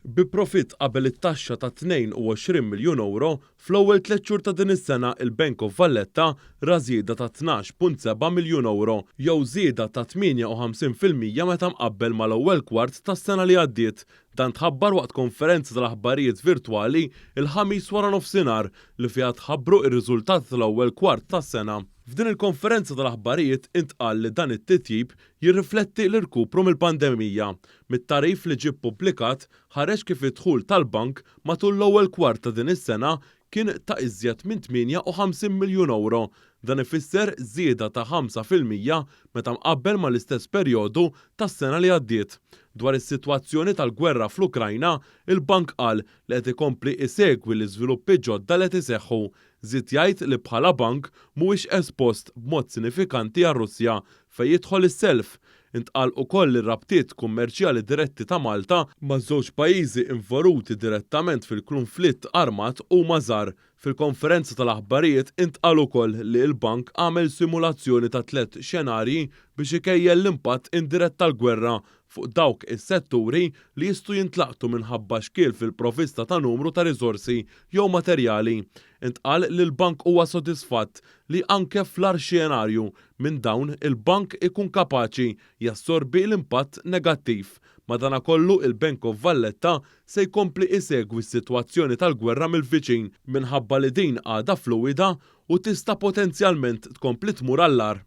Bi profitt qabel it-taxxa ta' 22 miljun ewro, fl-ewwel tlett xhur ta' din is-sena il-Bank of Valletta ra żieda ta' 12.7 miljun ewro, jew żieda ta' 58% meta mqabbel mal-ewwel kwart tas-sena li għaddiet. Dan tħabbar waqt konferenza tal-aħbarijiet virtwali l-Ħamis waranofsinhar li fiha tħabbru r-riżultati tal-ewwel kwart tas-sena. F'din il-konferenza tal-aħbarijiet intqal li dan it-titjib jirrifletti l-irkupru mill-pandemija. Mit-tagħrif li ġie ppubblikat ħareġ kif id-dħul tal-bank matul l-ewwel kwart ta' din is-sena kien ta' iżjed minn 58 miljun ewro. Dan ifisser żieda ta' 5% meta mqabbel mal-istess perjodu tas-sena li għaddiet. Dwar is-sitwazzjoni tal-gwerra fl-Ukrajna, il-bank qal li qed ikompli isegwi l-iżviluppi ġodda li qed iseħħu. Żied jgħid li bħala bank mhuwiex espost b'mod sinifikanti għar-Russja fejn jidħol is-self. Intqal ukoll li r-rabtiet kummerċjali diretti ta' Malta ma' żewġ pajjiżi involuti direttament fil-klunflitt armat huma żgħar. Fil-konferenza tal-aħbarijiet intqal ukoll li l-bank għamel simulazzjoni ta' tlett xenarji biex ikejjel l-impatt indirett tal-gwerra fuq dawk is-setturi li jistgħu jintlaqtu minħabba xkiel fil-provvista ta' numru ta' riżorsi jew materjali. Intqal li l-bank huwa sodisfatt li anke fl-agħar xenarju minn dawn il-bank ikun kapaċi jassorbi l-impatt negattiv. Madanakollu il-Bank of Valletta se jkompli isegwi s-sitwazzjoni tal-gwerra mill-viċin minħabba li din għadha fluwida u tista' potenzjalment tkompli tmur għall-agħar.